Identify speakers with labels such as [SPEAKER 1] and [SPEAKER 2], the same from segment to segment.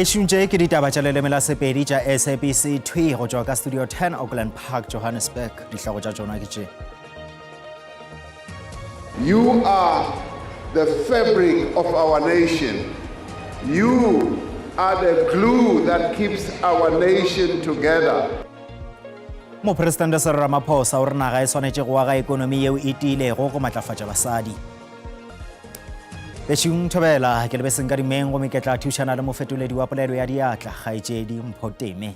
[SPEAKER 1] Bešung tše ke ditaba tša leleme la Sepedi tša SABC thwi go tšwa ka Studio 10 Auckland Park, Johannesburg. Dihlogo tša tšona ke tše.
[SPEAKER 2] You are the fabric of our nation. You are the glue that keeps our nation together.
[SPEAKER 1] Mopresidente Cyril Ramaphosa o re naga e swanetše go aga ekonomi yeo e tiilego go matlafatša basadi. Bešung Thobela, ke lebe Senkadimeng gomme ke tla thušana le mofetoledi wa polelo ya diatla, kgaetšedi Mpho Teme.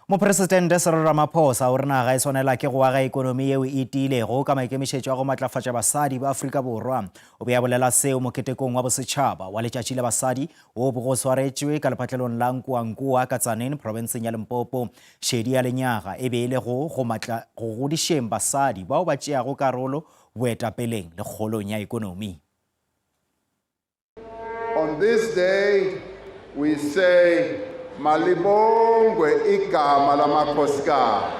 [SPEAKER 1] Mopresidente Cyril Ramaphosa o re naga e swanela ke go aga ekonomi yeo e tiilego ka maikemišetšo a go matlafatša basadi ba Afrika Borwa. O be a bolela seo moketekong wa bosetšhaba wa Letšatši la Basadi wo bo go swaretšwe ka lepatlelong la Nkoankoa ka Tzaneen, profenseng ya Limpopo. Šedi ya lenyaga e be e le go go matla go godišeng basadi bao ba tšeago karolo boetapeleng le kgolong ya ekonomi.
[SPEAKER 2] On this day we say malibongwe igama lamakhosikazi.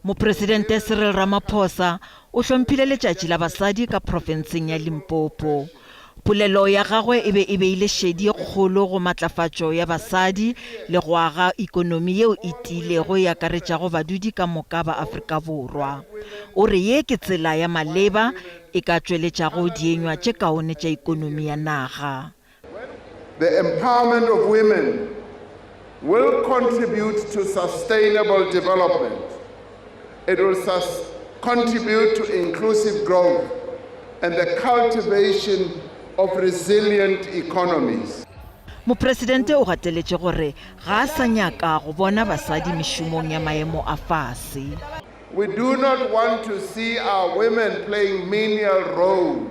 [SPEAKER 3] Mopresidente Cyril Ramaphosa o hlomphile Letšatši la Basadi ka profenseng ya Limpopo. Polelo ya gagwe e be e beile šedi ye kgolo go matlafatšo ya basadi le go aga ikonomi yeo e tiilego e akaretšago badudi ka moka ba Afrika Borwa. O re ye ke tsela ya maleba e ka tšweletšago dienywa tše kaone tša ikonomi ya naga.
[SPEAKER 2] The empowerment of women will contribute to sustainable development. It will contribute to inclusive growth and the cultivation of resilient economies.
[SPEAKER 3] Mopresidente o gateletše gore ga a sa nyaka go bona basadi mešomong ya maemo a fase.
[SPEAKER 2] We do not want to see our women playing menial roles.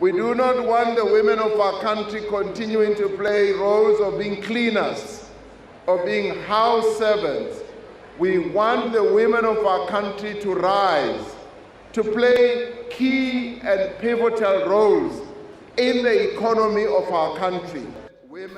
[SPEAKER 2] We do not want the women of our country continuing to play roles of being cleaners, of being house servants. We want the women of our country to rise, to play key and pivotal roles in the economy of our country.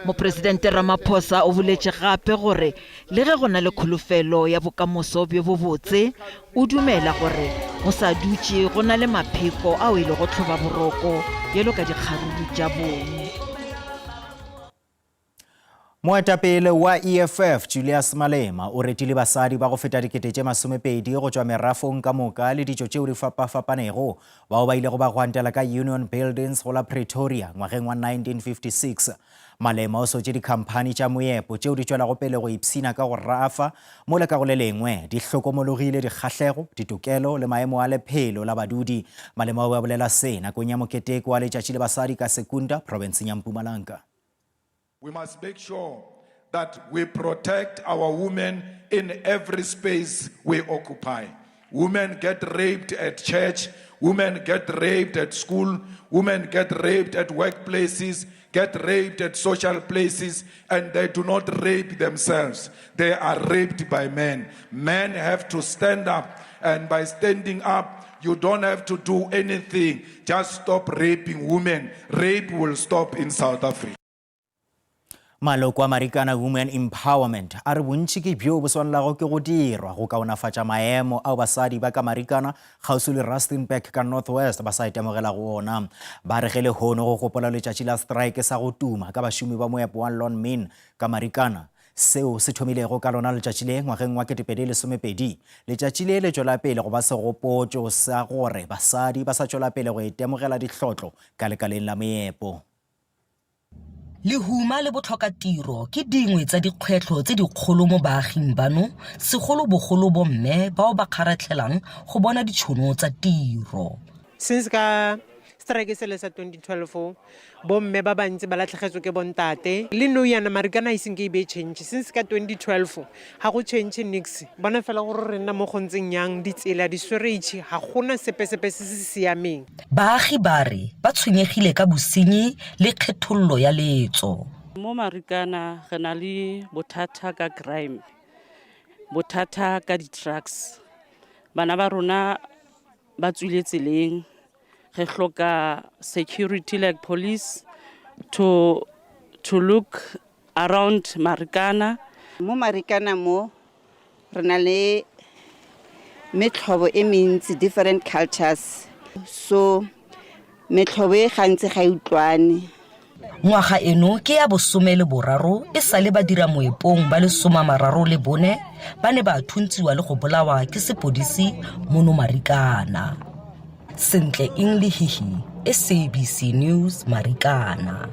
[SPEAKER 3] Mopresidente Ramaphosa o boletše gape gore le ge go na le kholofelo ya bokamoso bjo bobotse, o dumela gore go sa dutše go na le mapheko ao e lego tlhobaboroko bjalo ka dikgaruru tša bong.
[SPEAKER 1] Moetapele wa EFF Julius Malema o retile basadi ba go feta dikete tše masomepedi go tšwa merafong ka moka le ditšo tšeo di fapafapanego bao ba ilego ba gwantela ka Union Buildings go la Pretoria ngwageng wa 1956. Malema o sotše dikhamphani tša moepo tšeo di tšwelago pele go ipshina ka go rafa mola ka go le lengwe di hlokomologile dikgahlego, ditokelo le maemo a lephelo la badudi. Malema o be a bolela se nakong ya moketeko wa Letšatši la Basadi ka Secunda, profenseng ya Mpumalanga.
[SPEAKER 4] We must make sure that we protect our women in every space we occupy. Women get raped at church, women get raped at school, women get raped at workplaces, get raped at social places, and they do not rape themselves. They are raped by men. Men have to stand up, and by standing up, you don't have to do anything. Just stop raping women. Rape will stop in South Africa.
[SPEAKER 1] Maloko a Marikana Women Empowerment a re bontši ke bjo bo swanelago ke go dirwa go kaonafatša maemo ao basadi ba ka Marikana kgauswi le Rustenburg ka North West ba sa itemogelago ona. Ba re ge lehono go gopola letšatši la strike sa go tuma ka bašomi ba moepo wa Lonmin ka Marikana seo se thomilego ka lona letšatši le ngwageng wa 2012. Letšatši le le tšwela pele go ba segopotšo sa gore basadi ba sa tšwela pele go itemogela dihlotlo ka lekaleng la meepo.
[SPEAKER 5] Lehuma le botlhokatiro ke dingwe tsa dikgwetlho tse dikgolo mo baaging bano, segolobogolo bomme bao ba kgaratlhelang go bona ditšhono tsa tiro.
[SPEAKER 6] Since ka strike sele sa 2012 bomme ba bantsi ba latlhegetswe ke bontate le nou yana Marikana a iseng ke e be change since ka 2012 ga go change nix bona fela gore re nna mo go ntseng yang ditsela di-swerage ga gona sepe sepe se se siameng.
[SPEAKER 5] Baagi ba re ba tshwenyegile ka bosenyi le kgethollo ya letso.
[SPEAKER 7] Mo Marikana re na le bothata ka crime, bothata ka di-drugs. Bana ba rona ba tswile tseleng, re hloka security like police to, to look around Marikana.
[SPEAKER 8] Mo Marikana mo re na le metlhobo e mentsi, different cultures, so metlhobo e gantsi ga e utlwane.
[SPEAKER 5] Ngwaga eno ke ya bosome le boraro e sale badira moepong ba le somamararo le bone ba ne ba thuntsiwa le go bolawa ke sepodisi mono Marikana. Sentle Eng Lehihi, SABC News, Marikana.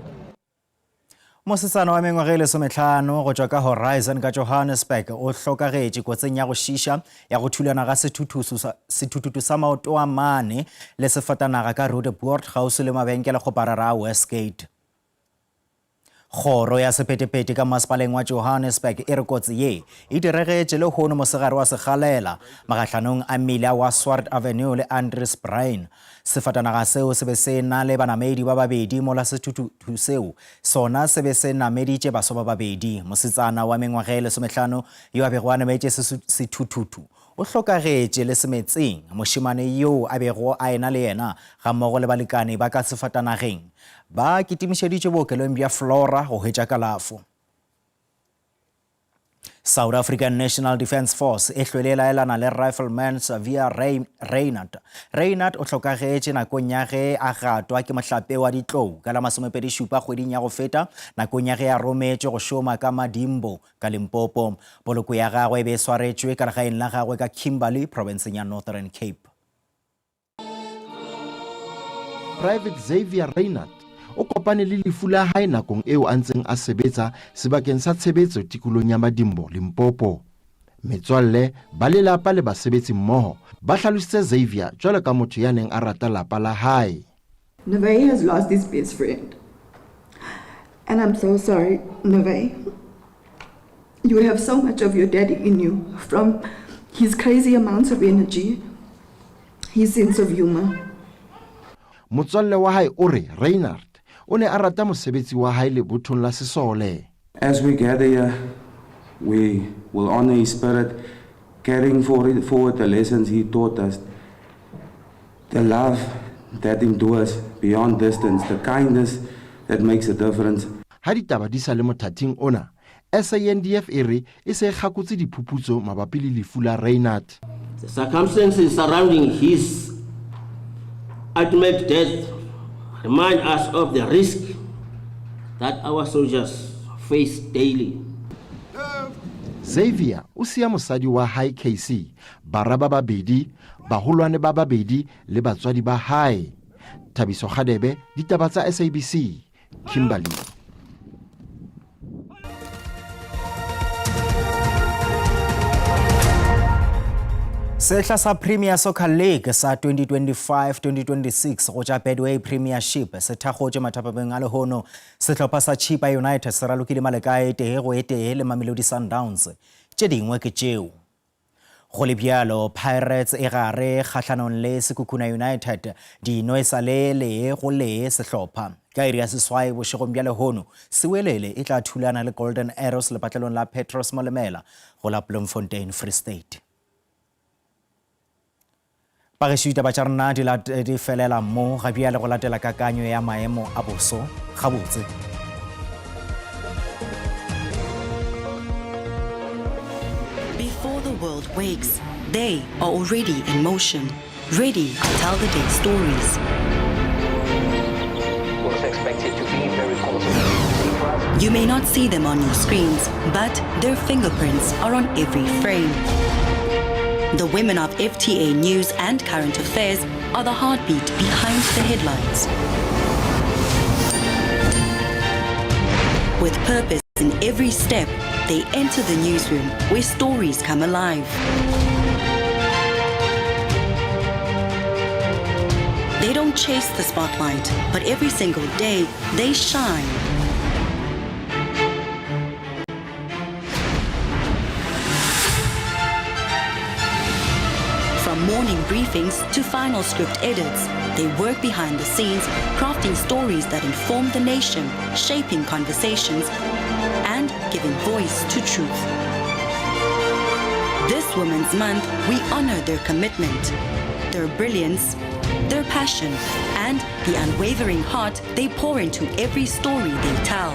[SPEAKER 1] Mosetsana wa mengwaga e lesometlhano go tšwa ka Horizon ka Johannesburg o hlokagetše kotsing ya go šiša ya go thulana ga sethuthutu sa maoto a mane le sefatanaga ka Roodepoort kgauswi le mabenkelekgoparara a Westgate. Kgoro ya sephethephethe ka masepaleng wa Johannesburg e re kotsi ye e diregetše lehono mosegare wa sekgalela magahlanong a mmila wa Swart Avenue le Andries Bruyn. Sefatanaga seo se be se na le banamedi ba babedi mola sethuthuthu seo sona se be se nameditše baswa ba babedi. Mosetsana wa mengwaga e lesomehlano yo a bego a nametše sethuthuthu o hlokagetše le semetseng. Mošemane yoo a bego a ena le yena gammogo le balekane ba ka sefatanageng ba kitimišeditšwe bookelong bja Flora go hwetša kalafo. South African National Defence Force e hlwele e laelana le Rifleman Xavier Reinhardt. Reinhardt o hlokagetše nakong ya ge a gatwa ke mohlape wa ditlou ka la masomepedi-šupa kgweding ya go feta nakong ya ge a rometšwe go šoma ka Madimbo ka Limpopo. Poloko ya gagwe e be e swaretšwe ka legaeng la gagwe ka Kimberley, profenseng ya Northern Cape.
[SPEAKER 9] Private Xavier Reinhardt o kopane le lefu la hae nakong eo a ntseng a sebetsa sebakeng sa tshebetso tikolong ya Madimbo, Limpopo. Metswalle, ba lelapa le basebetsi mmoho ba hlalositse Xavier jwalo ka motho ya neng a rata lapa la hae.
[SPEAKER 10] Neve has lost his best friend. And I'm so sorry, Neve. You have so much of your daddy in you, from his crazy amounts of energy, his sense of humor.
[SPEAKER 9] Motswalle wa hae o re Reinhardt o ne a rata mosebetsi wa hae lebothong la sesole.
[SPEAKER 11] As we gather here, we will honor his spirit, carrying forward the lessons he taught us, the love that endures beyond distance, the kindness that makes a difference.
[SPEAKER 9] Ha ditaba di sa le mothating ona, SANDF e re e se e kgakotse diphuputso mabapi le lefu la Reinhardt.
[SPEAKER 12] The circumstances surrounding his ultimate death remind us of the risk that our soldiers face daily.
[SPEAKER 9] Xavier o siya mosadi wa hae Casey, bara ba babedi, baholwane ba babedi le batswadi ba hae. Thabiso Kgadebe, ditaba tsa SABC, Kimberley.
[SPEAKER 1] Sehla sa Premier Soccer League sa 2025-2026 go tša Betway Premiership se thakgotše mathapameng a lehono. Sehlopha sa Chippa United se ralokile maleka e tee go e tee le Mamelodi Sundowns. Tše dingwe ke tšeo. Go le bjalo, Pirates e gare kgahlanong le Sekhukhune United, dino e sa le lee go lee sehlopha. Ka iri ya seswai bošegong bja lehono, Siwelele e tla thulana le Golden Arrows lepatlelong la Petros Molemela go la Bloemfontein, Free State. Bagešo ditaba tša rena di, di felela mo ga bjale go latela kakanyo ya maemo a boso gabotse.
[SPEAKER 5] Before the world wakes, they are already in motion, ready to tell the day's stories.
[SPEAKER 13] Was expected to be very
[SPEAKER 5] You may not see them on your screens, but their fingerprints are on every frame. The women of FTA News and Current Affairs are the heartbeat behind the headlines. With purpose in every step, they enter the newsroom where stories come alive. They don't chase the spotlight, but every single day they shine. From morning briefings to final script edits, they work behind the scenes, crafting stories that inform the nation, shaping conversations, and giving voice to truth. This Women's Month, we honor their commitment, their brilliance, their passion, and the unwavering heart they pour into every story they tell.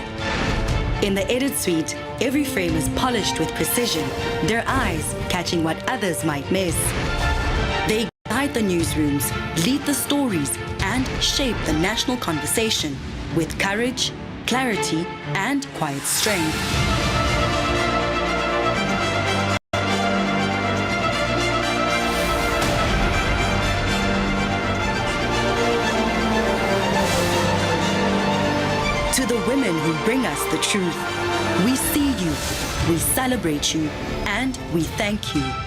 [SPEAKER 5] In the edit suite, every frame is polished with precision, their eyes catching what others might miss. They guide the newsrooms, lead the stories, and shape the national conversation with courage, clarity, and quiet strength. To the women who bring us the truth, we see you, we celebrate you, and we thank you.